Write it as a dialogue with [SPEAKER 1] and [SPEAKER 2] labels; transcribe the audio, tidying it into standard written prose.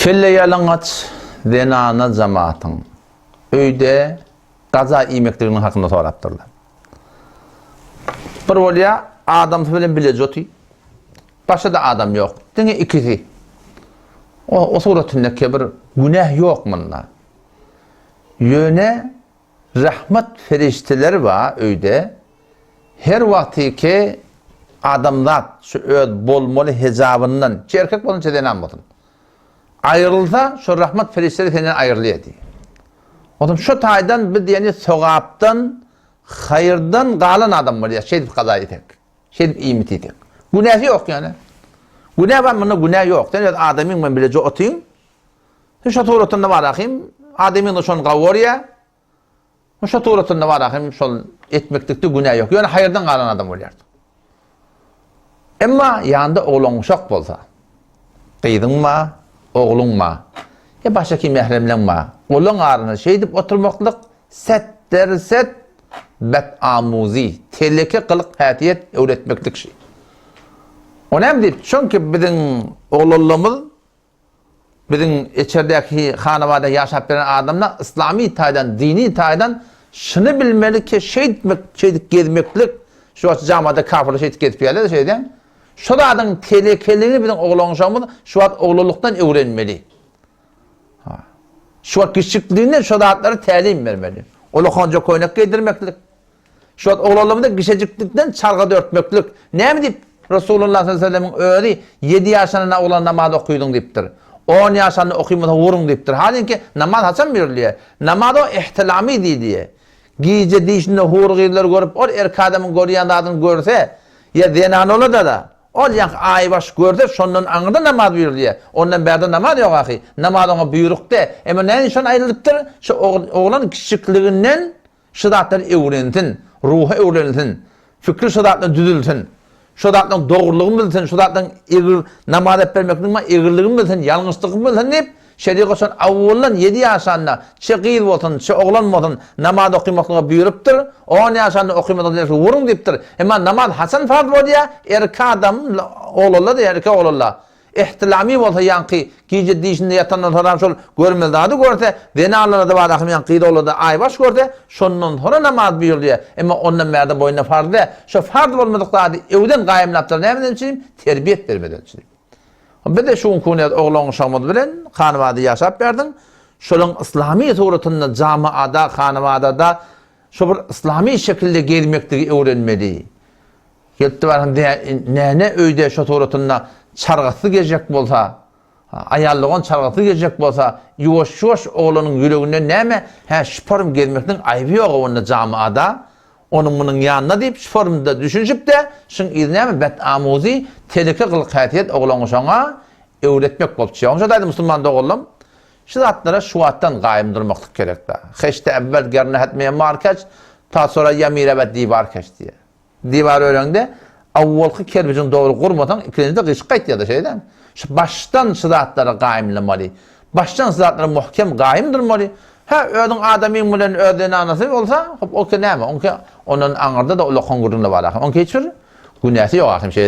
[SPEAKER 1] Kelle ýalaňaç zenana jamatyň öýde gaza iýmekliginiň hakynda sorapdyrlar. Bir bolýa adamsy bilen bileje oty. Başga-da adam ýok. Diňe ikisi. O, o suratynda bir günäh ýok munda. Ýöne Rahmat perişdeleri bar öýde, her wagtyky adamzat şu öz bolmaly hejabyndan, çe erkek bolsun çe zenan bolsun, aýrylsa şo rahmat perişdeleri senden aýrylýar diýýär. Onsoň şo taýdan biz diýeni sogapdan, haýyrdan galan adam bolýar şeýdip gaza etsek, şeýdip iýmit iýsek. Günäsi ýok ýöne. Günä bar munda günä ýok. Sen öz adamyň bilen bileje otyň, Sen şo suratynda bar ahym, adamyň-da şony gawy görýär. Şo suratynda bar ahym, şol etmeklikde günä ýok. Ýöne haýyrdan galan adam bolýar. Emma ýanda oglan-uşak bolsa, gyzyň bar, ogluň bar, ýa başga kim mähremleň bar, olaň arasynda şeýdip oturmaklyk setder-set bet-amuzy, teleke gylyk-häsiýet öwretmeklik şi. O näme diýip, çünki biziň oglanlarymyz Biziň içerdäki hanabada ýaşap beren adamlar yslamy taýdan, dini taýdan şuny bilmeli ki, şeýtmek, şeýdip gezmeklik, şu wagt jamada kafirler şeýdip gezip ýörler-de şeýdýän. Şo zadyň telekeligini biziň oglan-uşagymyz şu wagt oglanlykdan öwrenmeli. Ha. Şu wagt kiçjikliginden şo zatlary tälim bermeli. Ulakanja köýnek geýdirmeklik. Şu wagt oglanlarymyza gişejiklikden çalga dörtmeklik. Näme diýip, Resulullah sallallahu aleýhi we sellemiň özi ýedi ýaşanynda oglan namaz okydyň diýipdir. On ýaşanda okymasa uruň diýipdir. Halinki namaz haçan buýrulýar? Namaz o ihtilamy diýilýär. Gije dişinde hur gyzlary görüp ol erkek adamyň görýän zadyny görse, ýa zenan bolada-da, ol ýaňky aýbaş görse şondan aňyrda namaz buýrulýar. Ondan bärde namaz ýok ahy. Namaz oňa buýruk däl. Emma näme üçin aýrylypdyr? Şu oglan kiçjikliginden Şu zatlary öwrensin, ruhy öwrensin, fikri şu zatlar düzülsin. Şu zatlaryň dogrulygyny bilsin, şu zatlaryň egr namaz edip bermekligiň egriligini bilsin, ýalňyşlygyny bilsin diýip, şerigat şony awwaldan ýedi ýaşanda, çe gyz bolsun, çe oglan bolsun, namaz okymaklyga buýrupdyr, on ýaşanda okymasa dersi uruň diýipdir. Emma namaz haçan farz bolýar? Erkek adam, oglanlar diýýär, erkek oglanlar. Ihtilamy bolsa ýaňky gije dişinde ýatandan soram şol görmeli zady görse, zenanlarda bar ahym ýaňky gyz oglanda aýbaş görse, şondan sora namaz buýrulýar. Emma ondan bärde boýnuna farz däl. Şo farz bolmadyk zady öwden gaýymlapdyr nämeden üçin? Terbiýet bermeden üçin. Biz-de şu günki gün oglan-uşagymyz bilen hanabada ýaşap berdiň. Şolaň yslamy suratynda jamaada, hanabadada şo bir yslamy şekilde gezmekligi öwrenmeli. Gelipdi barham näne öýde şo suratynda çargasy gezjek bolsa, aýal dogan çargasy gezjek bolsa, ýuwaş-ýuwaş oglanyň ýüreginde näme, hä şu form gezmekniň aýby ýog-a onda jamaada, onuň munuň ýanynda diýip şu formda düşünişip-de, şuň yzy näme bet amuzy, teleke gylyk-häsiýet oglan şoňa öwretmek bolup çykýar. Onça daýza musulman doganlam, şu zatlara şu wagtdan gaýym durmaklyk gerek-dä. Heşde äwwel gerne hetmeýe markeç, ta sora ýamirewet diwar keç diýýär. Diwar öreňde awwalky kerpijiňi dogry gurmasaň, ikilenjide gyşyk gaýtýar-da, şeýdämi? Şu başdan şu zatlara gaýymlamaly. Başdan şu zatlara muhkem gaýym durmaly. Hä, özüň adamyň bilen öz zenanasy bolsa, hop, onki näme? Onki ondan aňyrda-da ulakan gürrüňler bar ahyryn. Onki hiç bir günäsi ýok ahyryn, şeýle.